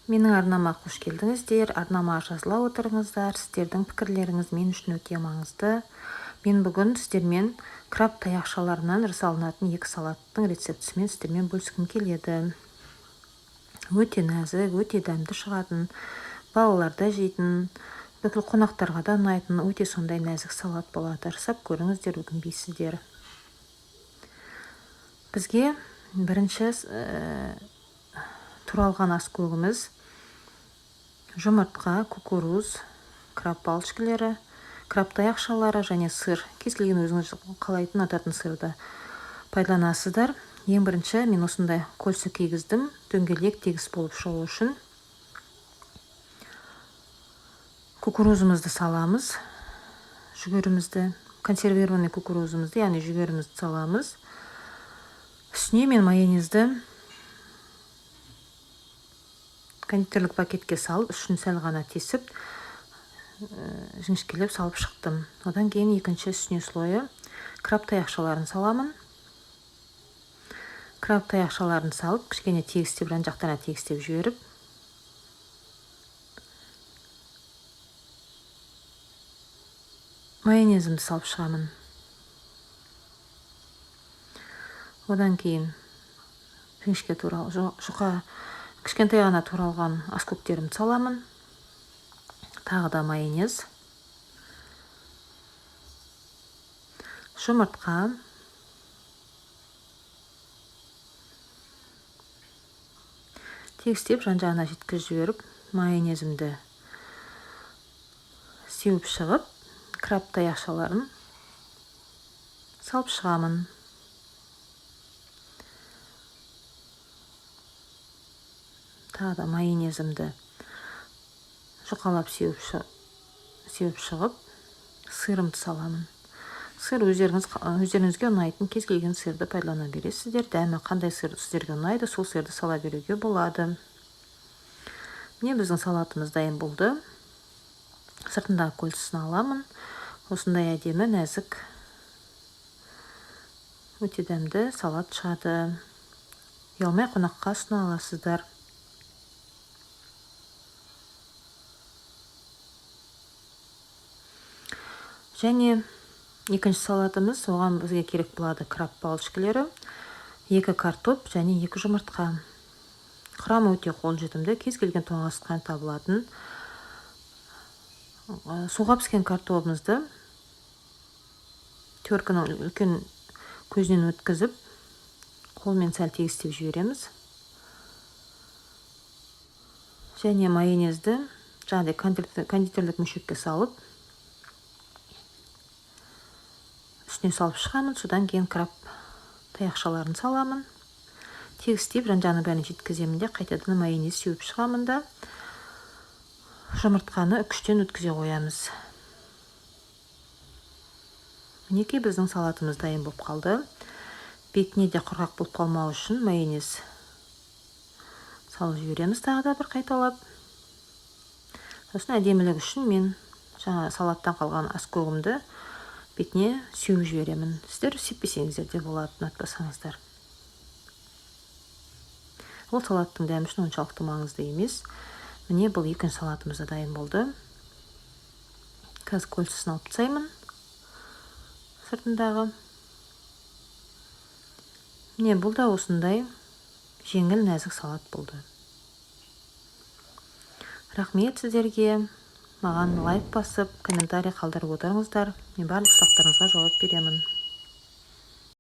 Менің арнама қош келдіңіздер. Арнама жазыла отырыңыздар. Сіздердің пікірлеріңіз мен үшін өте маңызды. Мен бүгін сіздермен краб таяқшаларынан жасалынатын екі салаттың рецептісімен сіздермен бөліскім келеді. Өте нәзік, өте дәмді шығатын, балалар да жейтін, бүкіл қонақтарға да ұнайтын өте сондай нәзік салат болады. Жасап көріңіздер, өкінбейсіздер. Бізге бірінші туралған ас көгіміз жұмыртқа, кукуруз, краб палочкалары, краб таяқшалары және сыр. Кез келген өзіңіз қалайтын, ұнататын сырды пайдаланасыздар. Ең бірінші мен осындай кольца кигіздім, дөңгелек тегіс болып шығу үшін. Кукурузымызды саламыз, жүгерімізді, консервированный кукурузымызды, яғни жүгерімізді саламыз. Үстіне мен майонезді кондитерлік пакетке салып, ішін сәл ғана тесіп, жіңішкелеп салып шықтым. Одан кейін екінші үстіне слойы краб таяқшаларын саламын. Краб таяқшаларын салып, кішкене тегістеп, жан жақтарына тегістеп жіберіп, майонезімді салып шығамын. Одан кейін жіңішке турал, жұқа, кішкентай ғана туралған аскөктерімді саламын. Тағы да майонез, жұмыртқа, тегістеп жан-жағына жеткізіп жіберіп, майонезімді сеуіп шығып, краб таяқшаларын салып шығамын. Тағы да майонезімді жұқалап сеуіп шығып, сырымды саламын. Сыр өздеріңізге ұнайтын кез келген сырды пайдалана бересіздер. Дәмі қандай сыр сіздерге ұнайды, сол сырды сала беруге болады. Міне, біздің салатымыз дайын болды. Сыртындағы кольцасын аламын. Осындай әдемі, нәзік, өте дәмді салат шығады. Ұялмай қонаққа ұсына аласыздар. Және екінші салатымыз, оған бізге керек болады краб палочкалары, 2 картоп және 2 жұмыртқа. Құрамы өте қолжетімді, кез келген тоңазытқыштан табылатын. Суға піскен картобымызды теркінің үлкен көзінен өткізіп, қолмен сәл тегістеп жібереміз. Және майонезді жаңағыдай кондитерлік мешокке салып, үстіне салып шығамын. Содан кейін краб таяқшаларын саламын. Тегістеп жан-жағына бәрін жеткіземін де, қайтадан майонез сеуіп шығамын да, жұмыртқаны үкіштен өткізе қоямыз. Мінекей, біздің салатымыз дайын болып қалды. Бетіне де құрғақ болып қалмау үшін майонез салып жібереміз тағы да бір қайталап. Сосын әдемілік үшін мен жаңа салаттан қалған аскөгімді бетіне сеуіп жіберемін. Сіздер сеппесеңіздер де болады, ұнатпасаңыздар. Ол салаттың дәмі үшін оншалықты маңызды емес. Міне, бұл екінші салатымыз да дайын болды. Қазір кольцасын алып тастаймын сыртындағы. Міне, бұл да осындай жеңіл, нәзік салат болды. Рахмет сіздерге. Маған лайк басып, комментарий қалдырып отырыңыздар. Мен барлық сұрақтарыңызға жауап беремін.